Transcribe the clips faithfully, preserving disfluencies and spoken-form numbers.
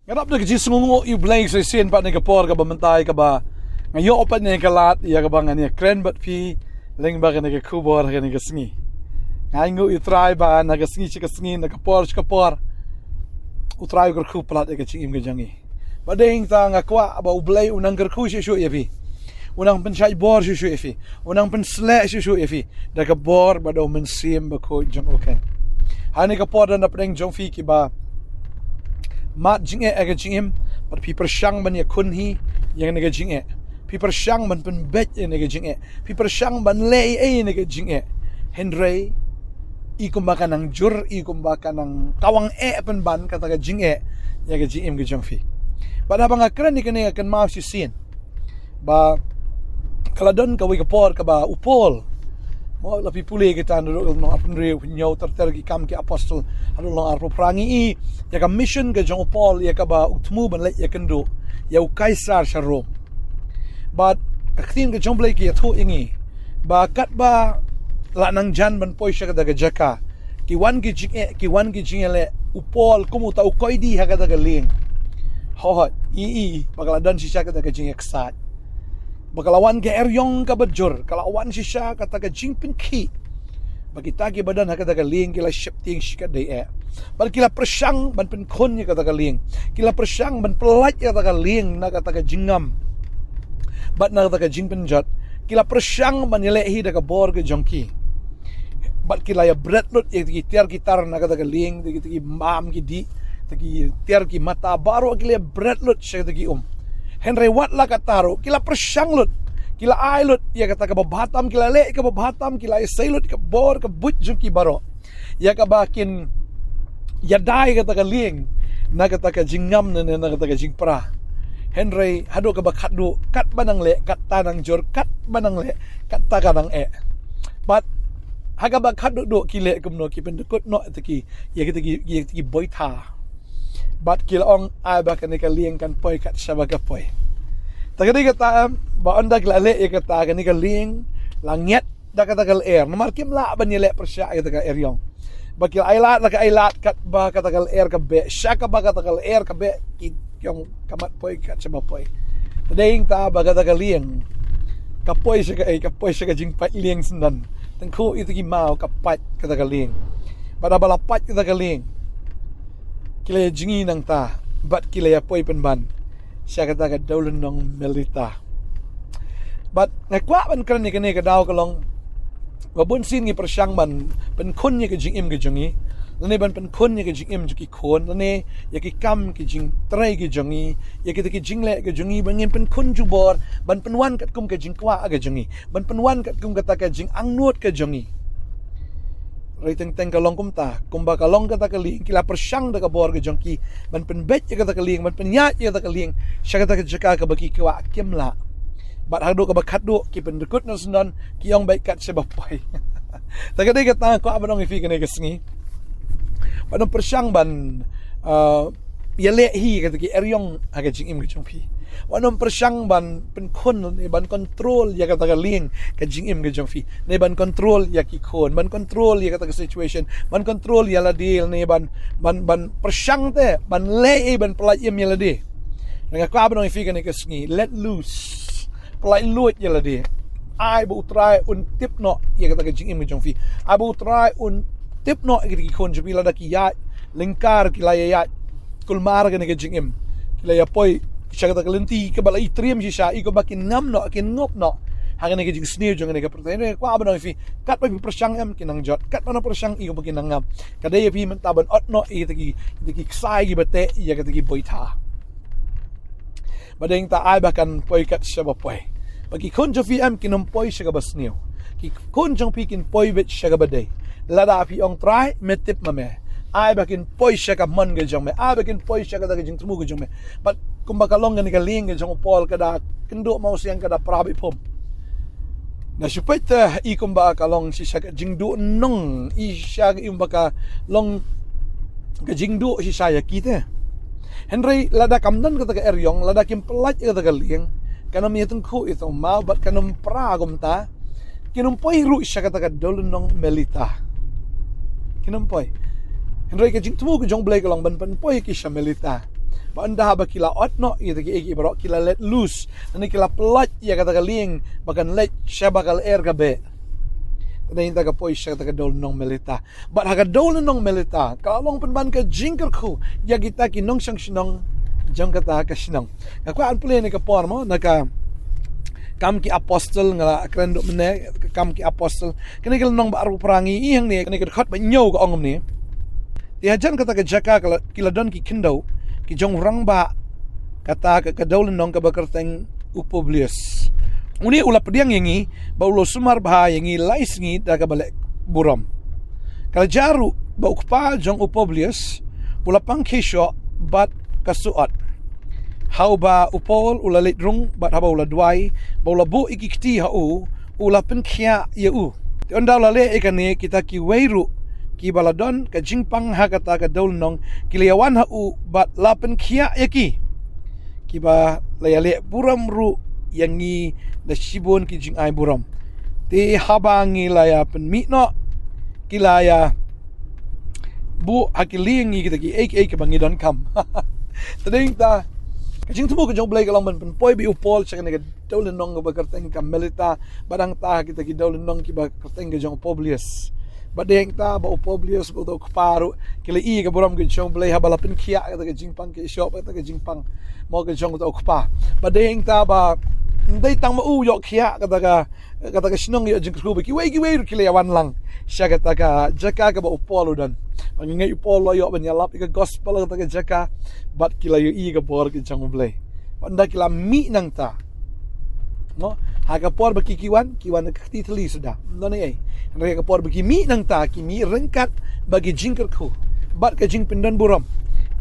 Nga dap da ka jingsngewnguh ïa U Blei sa shisien pat na ka por kaba mynta kaba nga ïoh pat na ka lad ïa kaba ngan ïakren bad phi lyngba kane ka khubor kane ka sngi. Nga ainguh ïa U Trai ba na ka sngi sha ka sngi, na ka por sha ka por, U Trai u kyrkhu palat ïa ka jingim ka jong ngi. Bad dei hangta nga kwah ba U Blei un nang kyrkhu shuh shuh ïa phi, un nang pynshait bor shuh shuh ïa phi, un nang pynsleh shuh shuh ïa phi da ka bor bad da U Mynsiem Bakhuid jong U keiñ. Ha kane ka por don hapdeng jong phi kiba mad jingeh ha ka jingim, bad phi pyrshang ban ïakhun hi ïa kane ka jingeh, phi pyrshang ban pynbeit ïa kane ka jingeh, phi pyrshang ban leh ei ei ïa kane ka jingeh. Hynrei i kumba ka nang jur, i kumba ka nang kawang eh pynban kata ka jingeh ïa ka jingim ka jong phi. Bad haba nga kren ïa kane, nga kynmaw shisien ba ka la don kawei ka por kaba u Paul, mo, la phi pule kita, naduh ka lynnong arphew hynriew, hynñiew, ter ter Ki Kam ki Apostol, haduh lynnong arphew phra, ngi i ïa ka mission ka jong u Paul ïa kaba u thmu ban leit ïakynduh ïa u Kaisar sha Rom. Bad ka ktien ka jong U Blei ka ïathuh ïa ngi ba katba la nang jan ban poi sha kata ka jaka, ki wan ki jingeh, ki wan ki jingeh, leh u Paul kum uta u koidi ha kata ka lieng. Hooid, i i ba ka la don shisha kata ka jingeh ksad, ba ka la wan ka eriong kaba jur, ka la wan shisha kata ka jingpynkhih, ba kita kiba don ha kata ka lieng ki la sheptieng shikatdei eh. Bad ki la pyrshang ban pynkhun ïa kata ka lieng, ki la pyrshang ban pyllait ïa kata ka lieng na kata ka jingngam bad na kata ka jingpynjot. Ki la pyrshang ban ïaleh hi da ka bor ka jong ki. Bad ki la ïabret lut ïa kita ki tiar ki tar na kata ka lieng, kita ki bam ki dih, kita ki tiar ki mata baroh ki la ïabret lut sha kita ki um. Hynrei wat la katta ruh ki la pyrshang lut, ki la ai lut ïa kata kaba bha tam, ki la leh kaba bha tam, ki la ïasei lut ka bor ka buit jong ki baroh ïa kaba kin ïada ïa kata ka lieng na kata ka jingngam ne na kata ka jingpra. Hynrei haduh kaba khatduh, katba nang leh katta nang jur, katba nang leh katta ka nang eh. Bad ha kaba khatduh duh ki leh kumno? Ki pyndkut noh ïa kita ki, ïa kita ki, ïa kita ki boitha. Bad ki la ong, ai ba kane ka lieng kan poi kat shaba ka poi. Ta ka dei kata em, ba ynda ki la leh ïa kata, kane ka lieng la nget da kata ka lyer, namar kim lah ban ïaleh pyrshah ïa kata ka eriong. Ba ki la ailad, la ka ailad katba kata ka lyer ka beh, sha kaba kata ka lyer ka beh, ki ong ka mat poi kat shaba poi. Ta dei hangta ba kata ka lieng ka poi sha ka, eh, ka poi sha ka jingpait lieng syndon. Tyngkhuh ïa kita ki maw ka pait kata ka lieng. Bad haba la pait kata ka lieng, ki la ïa jngi nangta bad ki la ïa poi pynban sha kata ka dewlynnong Melita. Bad nga kwah ban kren ïa kane ka daw ka long ba bun sien ngi pyrshang ban pynkhun ïa ka jingim ka jong ngi, lane ban pynkhun ïa ka jingim jong ki khun, lane ïa ki kam ki jingtrei ki jong ngi, ïa kita ki jingleh ki jong ngi, ban ngin pynkhun jubor ban pynwan katkum ka jingkwah ka jong ngi, ban pynwan katkum kata ka jingangnud ka jong ngi. Hynrei teng teng ka long kumta, kumba ka long kata ka lieng, ki la pyrshang da ka bor ka jong ki ban pynbeit ïa kata ka lieng, ban pynïaid ïa kata ka lieng sha kata ka jaka kaba ki kwah, kim lah. Bad haduh kaba khatduh ki pyndkut noh syndon, ki ong beit kat shaba poi. Ta ka dei kata nga kwah ban ong ïa phi kane ka sngi, ban ym pyrshang ban, uh, ïaleh hi kata ki eriong ha ka jingim ka jong phi. Wat nym pyrshang ban pynkhun ne ban control ïa kata ka lieng ka jingim ka jong phi, ne ban control ïa ki khun, ban control ïa kata ka situation, ban control ïa lade, ne ban, ban, ban pyrshang te ban leh ei, ban pyllait im ïa lade. Nga kwah ban ong ïa phi kane ka sngi, let loose. Pyllait luid ïa lade. Ai ba U Trai un tip noh ïa kata ka jingim ka jong phi. Ai ba U Trai un tip noh ïa kita ki khun jong phi, lada ki ïaid lyngkar, ki la ïaid kulmar kane ka jingim, ki la ïa poi sha kata ka lynti kaba la i triem shisha, i kumba kin ngam noh, kin ngop noh ha kane ka jingsniew jong kane ka pyrthei. Nga kwah ban ong ïa phi, katba phi pyrshang em, kin nang jot, katba nang pyrshang, i kumba kin nang ngam. Ka dei ïa phi mynta ban ot noh ïa kita ki, kita ki ksai kiba teh ïa kita ki boitha. Ba dei hangta, ai ba kan poi kat shaba poi. Ba ki khun jong phi em, kin ym poi sha kaba sniew. Ki khun jong phi kin poi beit sha kaba dei. Lada phi ong, Trai, me tip ma me, ai ba kin poi sha ka mon ka jong me, ai ba kin poi sha kata ka jingthmu ka jong me. Bad kumba ka long kane ka lieng ka jong u Paul, ka da kynduh mawsiang, ka da pra beit phom. Na shu peit te i kumba ka long shisha ka jingduhnong, i shisha ka i kumba ka long ka jingduh shisha ïa ki te. Hynrei lada kam don kata ka eriong, lada kim pyllait ïa kata ka lieng, kan ym ïa tyngkhuh ïa uta u maw bad kan ym pra kumta, kin ym poi ruh sha kata ka dewlynnong Melita. Kin ym poi. Hynrei ka jingthmu ka jong U Blei ka long ban pynpoi ki sha Melita. Ba ynda ba ki la ot noh ïa kita kiei kiei baroh, ki la let loose. Lane ki la pynlait ïa kata ka lieng ba kan leit sha ba ka lyer ka beh. Te dei ïa kata ka poi sha kata ka dewlynnong Melita. Bad ha ka dewlynnong Melita ka la long pynban ka jingkyrkhu ïa kita ki nongshong shnong jong kata ka shnong. Nga kwah ban pule ha kane ka por mo na ka Kam ki Apostol, nga la kren duh mynne ka Kam ki Apostol. Kane ka lynnong ba arphew phra ngi ïohi hangne, kane ka dkhot ba hynñiew ka ong kumne. Te hajan kata ka jaka ka la, ki la don ki khyndew ki jong u rangbah kata ka, ka dewlynnong kaba kyrteng u Publius. Une u la pdiang ïa ngi bad u la sumar bha ïa ngi lai sngi da kaba leh burom. Ka la jia ruh ba u kpa jong u Publius u la pang khie shoh bad ka suh ot. Ha uba u Paul u la leit rung bad haba u la duwai, ba u la buh ïa ki kti ha u, u la pynkhiah ïa u. Te ynda u la leh ïa kane, kita kiwei ruh kiba la don ka jingpang ha kata ka dewlynnong ki la ïawan ha u bad la pynkhiah ïa ki. Kiba la ïaleh burom ruh ïa ngi da shibun ki jingai burom. Te haba ngi la ïa pynmih noh, ki la ïa buh ha ki lieng ïa kita kiei kiei kiba ngi donkam. Te dei ïa kata ka jingthmu ka jong u Blei ka long ban pynpoi beit ïa u Paul sha kane ka dewlynnong kaba kyrteng ka Melita, bad nangta kita ki dewlynnong kiba kyrteng ka jong u Publius. Bad dei ïa kata ba u Publius bad uta u kpa ruh ki la ïohi ïa ka burom ka jong u Blei haba la pynkhiah kata ka jingpang khie shoh, kata ka jingpang mo ka jong uta u kpa. Bad dei ïa kata ba ym dei tang ma u u ïoh khiah kata ka, kata ka shnong ïoh jingkyrkhu, ba kiwei kiwei ruh ki la ïawan lang sha kata ka jaka kaba u Paul u don. Ba ngi ngeit u Paul u la ïoh ban ïalap ïa ka gospel ha kata ka jaka bad ki la ïohi ïa ka bor ka jong u Blei. Bad ynda ki la mih nangta, mo, ha ka por ba ki, ki wan, ki wan da ka kti thylli suda. Ym don ei ei. Hynrei ha ka por ba ki mih nangta, ki mih ryngkat bad ka jingkyrkhu bad ka jingpyndonburom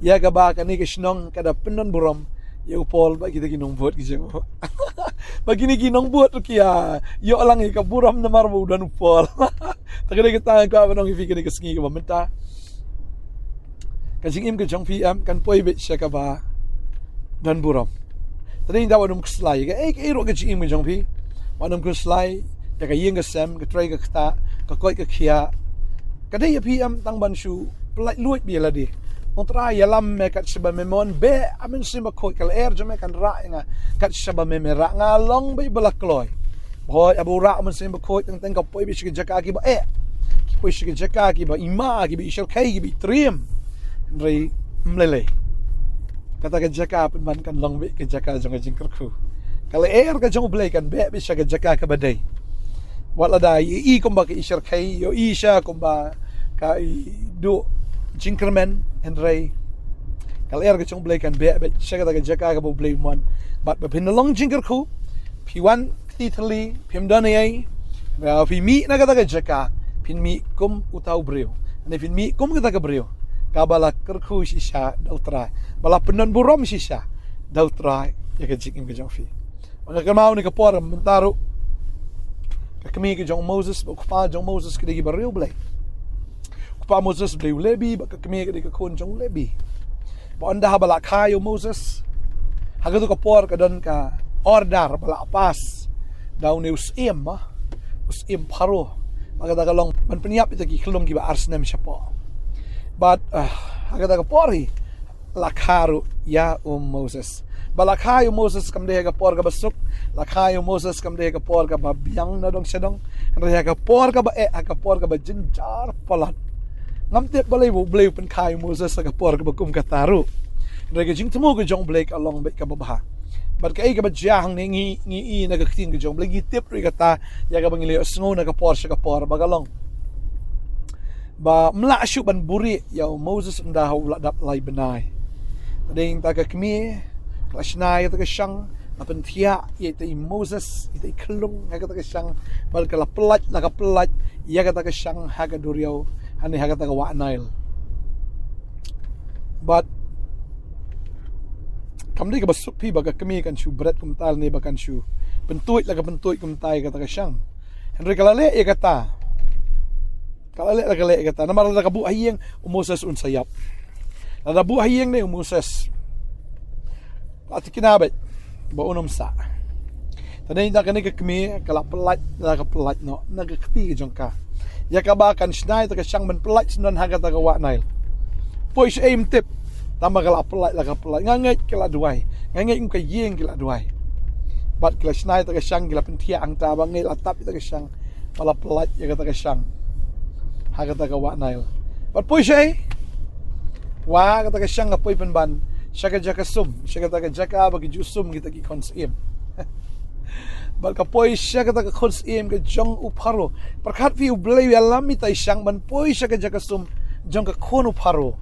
ïa kaba kane ka shnong ka da pyndonburom ïa u Paul bad kita ki nongbud ki jong u. Bad kine ki nongbud ruh ki ïa ïoh lang ïa ka burom namar ba u don u Paul. Te ka dei kata nga kwah ban ong ïa phi kane ka sngi kaba mynta. Ka jingim ka jong phi em kan poi beit sha kaba donburom. Te dei ïa kata wat nym khuslai ïa kaei kaei ruh ka jingim ka jong phi. Wat nym khuslai ïa ka ïing ka sem, ka trei ka ktah, ka koit ka khiah. Ka dei ïa phi em tang ban shu pyllait luid beit ïa lade. Ong Trai, ïalam me kat shaba me mon beh, a Mynsiem Bakhuid, ka lyer jong me kan rah ïa nga kat shaba me me rah. Nga long beit ba la kloi. Hooid, haba u rah u Mynsiem Bakhuid, teng teng ka poi beit sha ki jaka kiba eh, ki poi sha ki jaka kiba i ma, kiba i shyrkhei, kiba i triem. Hynrei ym lei lei. Kata ka jaka pynban kan long beit ka jaka jong ka jingkyrkhu. Ka lyer ka jong u Blei kan beh beit sha ka jaka kaba dei. Wat lada i, i kumba ka i shyrkhei, ïohi sha kumba ka i duh jingkyrmen, hynrei ka lyer ka jong u Blei kan beh beit sha kata ka jaka kaba u Blei u mon. Bad ba phin long jingkyrkhu, phi wan kti thylli, phim don ei ei. Ba phi mih na kata ka jaka, phin mih kum uta u briew. Lane phin mih kum kata ka briew kaba la kyrkhu shisha da u Trai, ba la pyndonburom shisha da u Trai ïa ka jingim ka jong phi. Nga kynmaw ïa ka por mynta ruh, ka kmie ka jong u Moses bad u kpa jong u Moses ki dei kiba riewblei. U kpa Moses u dei u Lebi, bad ka kmie ka dei ka khun jong u Lebi. Bad ynda haba la kha ïa u Moses, ha katto ka por ka don ka order ba la pass da une u syiem, ma, u syiem Pharaoh. Bad kata ka long ban pynïap ïa kita ki khyllung kiba ar snem shapoh. Bad, ah, ha kata ka por hi la kha ruh ïa u Moses. Ba la kha ïa u Moses kam dei ha ka por kaba suk, la kha ïa u Moses kam dei ha ka por kaba biang na dong sha dong. Hynrei ha ka por kaba eh, ha ka por kaba jynjar palat. Ngam tip balei ba u Blei u pynkha ïa u Moses ha ka por kaba kum kata ruh. Hynrei ka jingthmu ka jong u Blei ka long beit kaba bha. Bad kaei kaba jia hangne ngi, ngi i na ka ktien ka jong u Blei, ngi tip ruh ïa kata, ïa kaba ngi la ïohsngew na ka por sha ka por ba ka long ba ym lah shuh ban buhrieh ïa u Moses ynda u la dap lai bnai. Te dei ïa kata ka kmie ka la shna ïa kata ka shang, la pynthiah ïa ita i Moses, ita i khyllung ha kata ka shang, bad ka la pyllait, la ka pyllait ïa kata ka shang ha ka duriaw, lane ha kata ka wah Nail. Bad kam dei kaba suk phi ba ka kmie kan shu bret kumta lane ba kan shu pyntuid, la ka pyntuid kumta ïa kata ka shang. Hynrei ka la leh ïa kata. Ka la leh, la ka leh ïa kata. Namar lada ka buh ha ïing, u Moses un sa ïap. Lada buh ha ïing ne u Moses, la thikna beit ba un ym sah. Te dei ïa kane ka kmie ka la pyllait, la ka pyllait noh na ka kti ka jong ka, ïa kaba kan shna ïa kata ka shang ban pyllait syndon ha kata ka wah Nail. Poi shaei ym tip. Tang ba ka la pynlait la ka pynlait. Nga ngeit ki la duwai. Nga ngeit kum ka ïing ki la duwai. Bad ki la shna ïa kata ka shang, ki la pynthiah hangta, ba ngeit la tap ïa kata ka shang. Ba la pynlait ïa kata ka shang ha kata ka wah Nail. Bad poi shaei? Wah, kata ka shang ka poi pynban sha ka jaka sum, sha kata ka jaka ba ki ju sum kita ki khun syiem. Bad ka poi sha kata ka khun syiem ka jong u Pharaoh. Pyrkhat phi, U Blei u ïalam ïa itai i shang ban poi sha ka jaka sum jong ka khun u Pharaoh.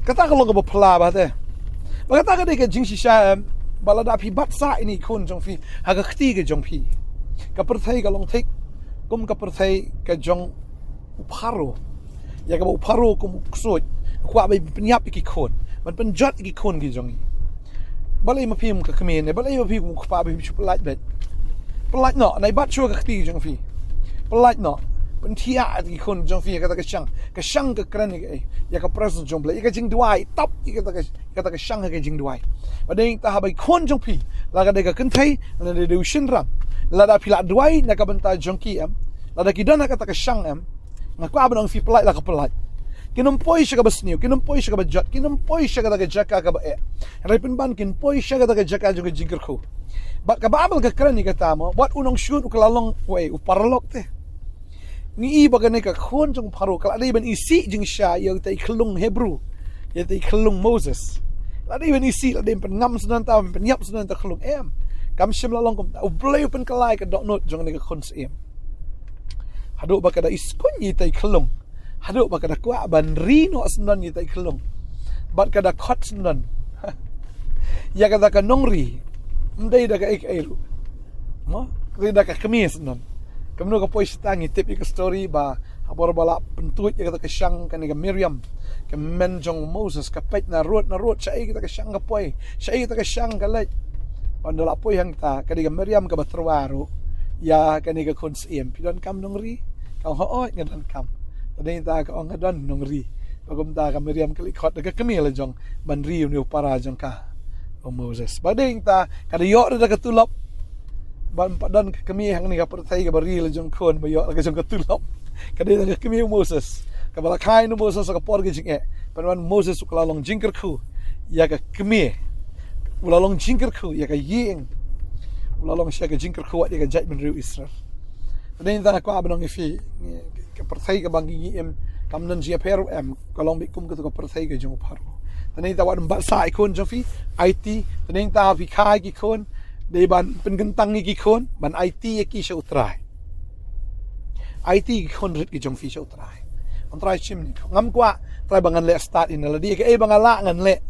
Kata ka long kaba phylla bha te. Bad kata ka dei ka jingshisha, em, ba lada phi bat sah ïa ine i khun jong phi ha ka kti ka jong phi, ka pyrthei ka long thik kum ka pyrthei ka jong u Pharaoh. Ïa kaba u Pharaoh kum u ksuid, u kwah ban pynïap ïa ki khun, ban pynjot ïa ki khun ki jong ngi. Balei ma phi kum ka kmie ne, balei ma phi kum u kpa ba phim shu pynlait beit? Pynlait noh, nai bat shuwa ka kti jong phi. Pynlait noh. Pynthiah ïa ki khun jong phi ha kata ka shang. Ka shang ka kren ïa kaei? Ïa ka presence jong U Blei, ïa ka jingduwai. Tap ïa kata ka, kata ka shang ha ka jingduwai. Bad dei nangta haba i khun jong phi, la ka dei ka kynthei, la ka dei u shynrang, lada phi la duwai na ka bynta jong ki, em, lada ki don ha kata ka shang, em, nga kwah ban ong ïa phi, pynlait la ka pynlait. Kin ym poi sha kaba sniew, kin ym poi sha kaba jot, kin ym poi sha kata ka jaka kaba eh. Hynrei pynban kin poi sha kata ka jaka jong ka jingkyrkhu. Bad ka Baibl ka kren ïa kata mo, wat u nongshun u ka la long, wei, u paralok te. Ngi i ba kane ka khun jong u Pharaoh ka la dei ban isih jingshisha ïa ita i khyllung Hebru, ïa ita i khyllung Moses. La dei ban isih, la dei ban pynngam sngewbha, ban pynïap sngewbha ïa ita i khyllung, em. Kam shym la long kumta. U Blei u pynkylla ïa ka dohnud jong kane ka khun syiem. Haduh ba ka da iskuiñ ïa ita i khyllung. Haduh ba ka da kwah ban ri noh sngewbha ïa ita i khyllung. Bad ka da khot sngewbha ïa kata ka nongri. Ym dei da kaei kaei ruh. Mo, ri da ka kmie sngewbha. Kumno ka poi shata ngi tip ïa ka story ba ha bor ba la pyntuid ïa kata ka shang kane ka Miriam, ka kmie jong u Moses, ka peit narud narud shaei kata ka shang ka poi, shaei kata ka shang ka leit. Ynda la poi hangta, ka dei ka Miriam kaba tyrwa ruh ïa kane ka khun syiem. Phi donkam nongri? Ka ong, hooid nga donkam. Te dei nangta ka ong, nga don nongri. Bad kumta ka Miriam ka leit khot da ka kmie la jong ban ri ïa une u para jong ka, u Moses. Bad dei nangta ka da ïoh da ka tulop. Bad ym pat don ka kmie hangne ha ka pyrthei kaba ri la jong khun ba ïoh la ka jong ka tulop. Ka dei tang ka kmie u Moses, kaba la kha ïa u Moses ha ka por ka jingeh. Pynban u Moses u ka la long jingkyrkhu ïa ka kmie. U la long jingkyrkhu ïa ka ïing. U la long shisha ka jingkyrkhu wat ïa ka jaitbynriew Israel. Te dei nangta nga kwah ban ong ïa phi, ka pyrthei kaba ngi im, kam don jingïapher, em, ka long beit kum kata ka pyrthei ka jong u Pharaoh. Te dei nangta wat ym bat sah ïa ki khun jong phi, aiti. Te dei nangta phi kha ïa ki khun, dei ban pynkyntang ïa ki khun, ban aiti ïa ki sha u Trai. Aiti ïa ki khun rit ki jong phi sha u Trai. Ong Trai, shim ïa ki khun. Ngam kwah Trai ba ngan leh stad ïa nga, lada dei kaei ba nga lah ngan leh.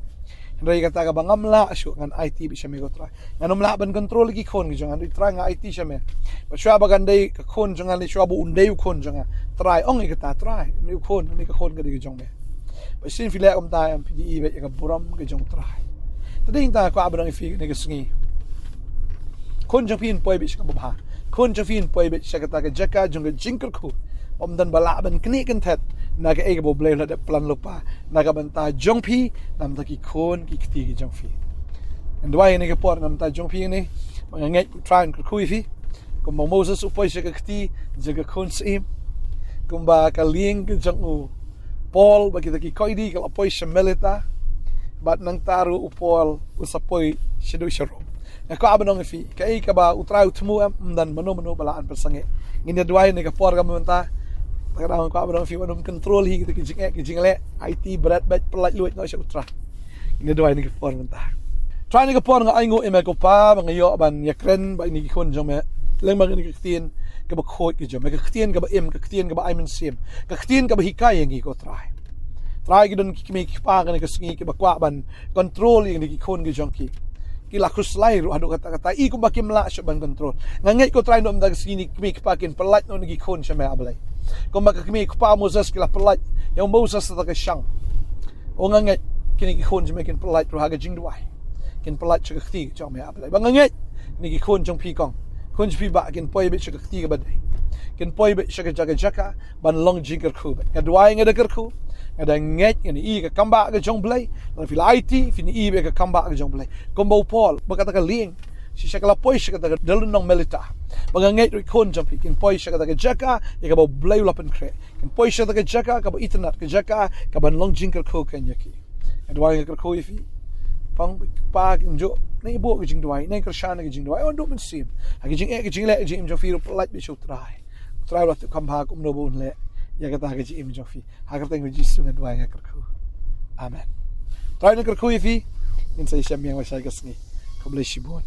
Hynrei kata kaba ngam lah shuh, ngan aiti beit sha me ko Trai. Ngan ym lah ban control ïa ki khun ki jong nga, Trai, nga aiti sha me. Bad shuwa ba kan dei ka khun jong nga, shuwa ba un dei u khun jong nga, Trai, ong ïa kata, Trai, une u khun, une ka khun ka dei ka jong me. Bad shisien phi leh kumta, em, phi ïohi beit ïa ka burom ka jong u Trai. Te dei nangta nga kwah ban ong ïa phi kane ka sngi, khun jong phi yn poi beit sha kaba bha. Khun jong phi yn poi beit sha kata ka jaka jong ka jingkyrkhu. Ym don ba lah ban knieh kynthet na kaei kaba u Blei u la dep plan lypa na ka bynta jong phi, na ka bynta ki khun ki kti ki jong phi. Ngan duwai ïa kane ka por na ka bynta jong phi ïa kane. Ba nga ngeit u Trai un kyrkhu ïa phi. Kumba u Moses u poi sha ka kti jong ka khun syiem, kumba ka lieng ka jong u Paul bad kita ki koidi ka la poi sha Melita, bad nangta ruh u Paul u sa poi shaduh sha Rom. Nga kwah ban ong ïa phi, kaei kaba u Trai u thmu, em, ym don mano mano ba lah ban pynsangeh. Ngin ïa duwai ïa kane ka por kaba mynta. Te nga kwah ban ong ïa phi, wat nym control hi kita ki jingeh ki jingleh, aiti bret bret, pynlait luid noh sha u Trai. Ngin ïa duwai ïa kane ka por mynta. Trai, ïa kane ka por nga ainguh ïa me ko Pa, ba nga ïoh ban ïakren bad ïa kine ki khun jong me lyngba kine ki ktien kiba khuid ki jong me, ki ktien kiba im, ki ktien kiba ai mynsiem, ki ktien kiba hikai ïa ngi ko Trai. Trai, ki don ki kmie ki kpa kane ka sngi kiba kwah ban control ïa kine ki khun ki jong ki. Ki la khuslai ruh haduh katta katta, i kumba kim lah shuh ban control. Nga ngeit ko Trai, na ka bynta ka sngi kine ki kmie ki kpa kin pynlait noh ïa kine ki khun sha me, A Blei. Kumba ki kmie ki kpa Moses ki la pynlait ïa u Moses ha kata ka shang. O, nga ngeit kine ki khun jong me kin pynlait ruh ha ka jingduwai. Kin pynlait sha ka kti ka jong me, A Blei. Ba nga ngeit kine ki khun jong phi kong, khun jong phi Bah, kin poi beit sha ka kti kaba dei. Kin poi beit sha ka jaka jaka ban long jingkyrkhu beit. Nga duwai, nga da kyrkhu, nga da ngeit, nga ïohi ïa ka kam bah ka jong U Blei. Lada phi la aiti, phin ïohi beit ïa ka kam bah ka jong U Blei. Kumba u Paul bad kata ka lieng, Shisha ka la poi sha kata ka Dalun Nong Melita. Ba nga ngeit ruh khun jong phi kin poi sha kata ka jaka ïa kaba U Blei u la pynkhreh. Kin poi sha kata ka jaka kaba itynnad, ka jaka kaban long jingkyrkhu kein ïa ki. Nga duwai, nga kyrkhu ïa phi. Pang pa kin ju nang buh ka jingduwai, nang kyrshan ka jingduwai. Wan duh mynsiem ha ka jingeh, ka jingleh, ka jingim jong phi ruh, pyllait beit sha U Trai. U Trai u la tip kham bha kumno ba un leh ïa kata ka jingim jong phi. Ha ka kyrteng U Jisu nga duwai, nga kyrkhu. Amen. Trai un kyrkhu ïa phi. Ngin sa ïashem biang la shai ka sngi. Khublei shibun.